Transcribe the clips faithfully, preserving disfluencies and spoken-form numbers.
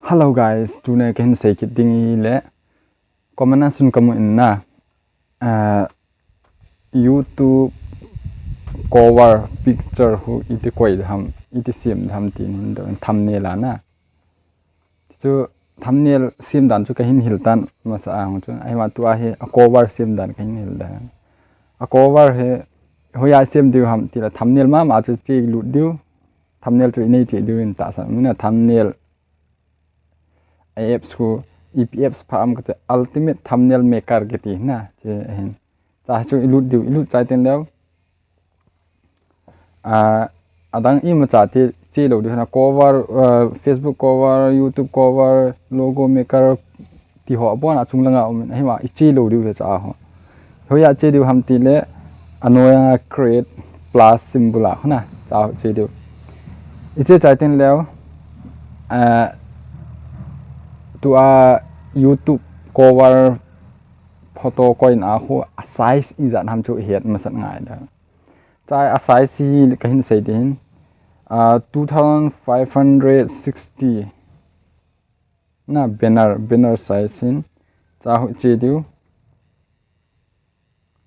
Hello guys, tuna kahin sei kit ding ahile, comment a chun kamu in na, ah, YouTube cover picture hu iti koi ding ham, iti sem ding ham tin hin dong, thumbnail a na. Chu thumbnail sem dan chu kahin hil tan masa a hung chu, ahivang tua hi a cover sem dan kahin hil dan. A cover hi hoiya sem diu ham tile thumbnail mama chu che lut diu. Thumbnail chu inei che diu in tahsan. Mina thumbnail a apps khu, ipi apps pha ham kati, Ultimate Thumbnail Maker kiti na, che ahin. Cha chu ilut diu, ilut chai teng leu. Ah, adang imacha ti che lou diu na, cover, ah, Facebook cover, YouTube cover, logo maker, ti ho abon a chung langa um in, ahivang i che lou diu ve cha ho. Hoiya che diu ham tile, anoi a create plus symbol a hona, cha ho che diu. I che chai teng leu, ah, tua YouTube cover photo koina a khu a size ijat ham chu i het masat ngai da. Cha a size hi kahin sei ding hin, ah, two thousand five hundred sixty na banner, banner size hin. Cha hu che diu.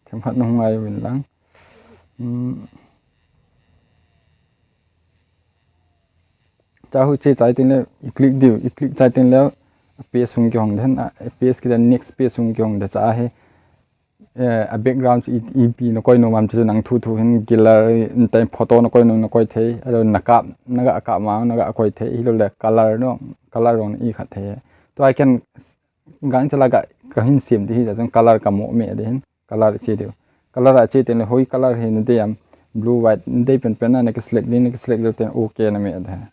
Themkhat na hung ngai uvin lang. Hmm. Cha hu che chai teng le i click diu, i click chai teng le page hung kihong den, a page kiti next page hung kihong den cha hi. Eh, a background chu i, ipi na koi nom ham chu nang thu thu hin gallery, in time photo na koi nom na koi thei, alo na kap, na ga kap ma, na ga koi thei, hilou le color no, color rong i khat thei. Tua i khen gang chala ga kahin sem ding hi, chun color ka mo me ding hin, color che diu. Color a che teng le hoi color hi na dei ham, blue, white, na dei pen pen na, na ki select ding, na ki select ding teng okay na me ding.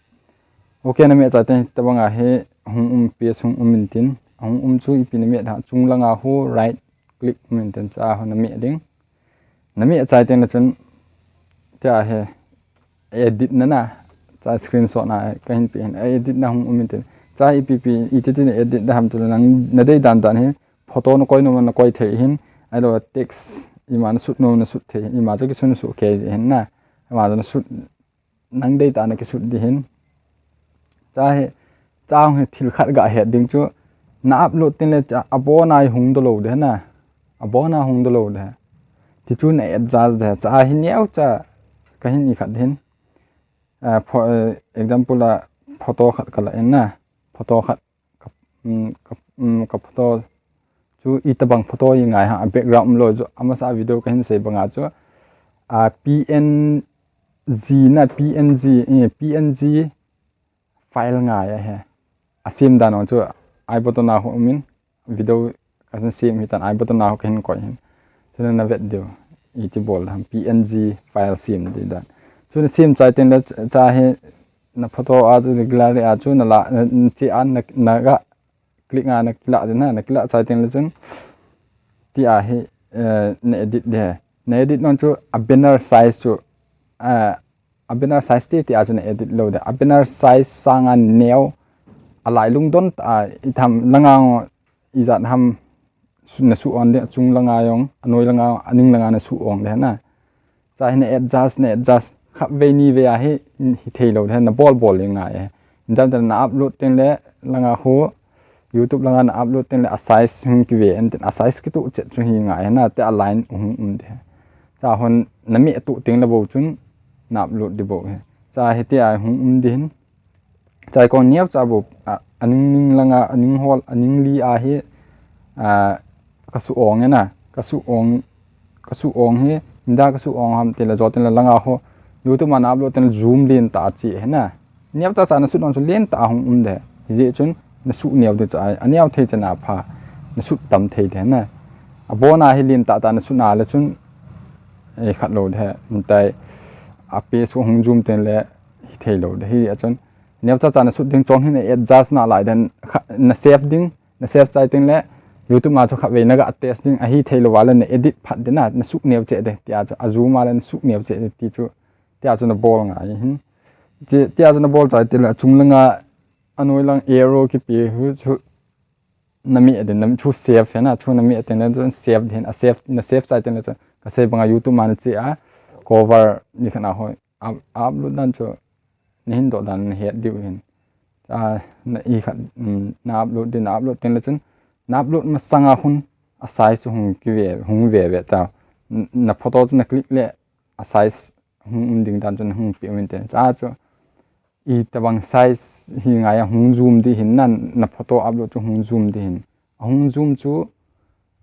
Okay na me chai teng tabang a hi hung um, page hung um in tin, hung um chu ipi na me ding, chung langa hu right click um in tin cha hu na me ding. Na me chai teng le chun, tia hi edit na na, cha screenshot na kahin pe hin, edit na hung um in tin. Cha ipi pi, iti ti na edit ding ham tile nang na dei dan dan hi, photo na koi nom na koi thei hin, ahilou text, ima na sut nom na sut thei hin, ima chu kisun sut kei hin na, ima chu na sut nang dei tah na kisut ding hin. Cha hi, cha hung hi thil khat ga het ding chu, na upload teng le cha abon a hung doh lou ding na. Abon a hung doh lou ding. Ti chu na adjust ding. Cha hi neocha kahin i khat ding hin. Ah, pho-, eh, example a photo khat ka la in na. Photo khat ka, um, ka, um, ka photo chu itabang photo i ngai ham, a background um lou chu, amasa video kahin sei banga chu, a P N G na, P N G, eh, P N G file ngai ahi. A sem dan chu i button a hu um in, video kahin sem hi tan i button a hu kahin koi hin. Chun na vet diu, iti bol ham, P N G file sem ding dan. Chun sem chai teng le cha hi, na photo a chu, na gallery a chu na la, na, na che a na, na ga click a na kila ding na, na kila chai teng le chun tia hi, eh, na edit ding. Na edit nom chu a banner size chu, eh, a banner size ti, tia chu na edit lou ding. A banner size sanga neo, a lailung don ta, i tham langa ijat ham su-, na su ong ding, chung langa jong, anoi langa, aning langa na su ong ding na. Cha hi na adjust, na adjust, khat vei ni vei a hi, hi thei lou ding, na bol bol le ngai e. Indam ta na upload teng le, langa hu, YouTube langa na upload teng le, a size hung kive, en tin, a size kituh chet chu hi ngai e na, tia line hung um ding. Cha hon na me tuh teng le bou chun, na upload ding bou hi. Cha hi tia hung um ding hin. Chai kong neocha bou, a, aning ning langa, aning hol, aning li a hi, a, ka su ong e na, ka su ong, ka su ong hi, inda ka su ong ham tile, jo tile langa ho, YouTube a na upload tile zoom len ta a che hi na. Neocha cha na sut nom chu len ta a hung um ding. Hijeh chun na su neo ding cha, a neo thei cha na pha, na sut tam thei ding na. Abon a hi len ta ta na sut na le chun, eh, khat lou ding, intai, a page hung zoom tile, hi thei lou ding. Hijeh chun, neocha cha na sut ding chong hin adjust na lai den kha-, na save ding, na save chai teng le YouTube ma chu khat vei na ga test ding, ahi thei lou va le na edit phat ding na, na su neo che ding, tia chu a zoom a le na su neo che ding ti chu, tia chu na bol ngai hin. Ti-, tia chu na bol chai teng le chung langa anoi lang arrow kipe hu chu na me ding, na chu save hi na, chu na me teng le chun save ding, a save, na save chai teng le chun ka sei banga YouTube ma na che a, cover ni khat na hoi. Up-, upload dan chu, na hin doh dan na het diu hin. A, na i khat, um, na upload din, na upload tin le chun, na upload masanga khun a size chu hung kive, hung ve ve ta. N-, na photo chu na click le a size hung um ding dan chu na hung pe um inte. Cha chu i tabang size hi ngai a hung zoom di hin na, na photo upload chu hung zoom di hin. A hung zoom chu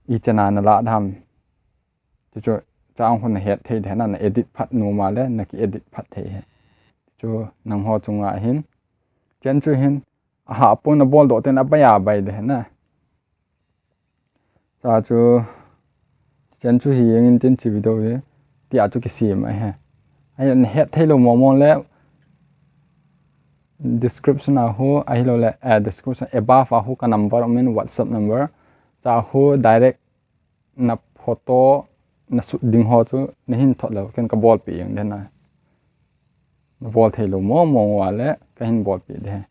i chana na la dam. Ti chu, cha ang khun na het thei de na, na edit phat nu ma le, na ki edit phat thei he. Ti chu, nang ho chunga hin. Chen chu hin, a ha pon na bol do ten a bai a bai de na. Cha chu, chen chu hi yang in tin chi video hi, ti a chu ki sim a he. Ai na het thei lo mo mo le, description a hu, a hi lo le, eh, description above a hu ka number, I mean WhatsApp number. Cha hu direct na photo na shoot ding ho chu na hin thot lou, ken ka bolpi jeng den a. Na bol thei lou mo mo a le ka hin bolpi de.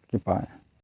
Kipa.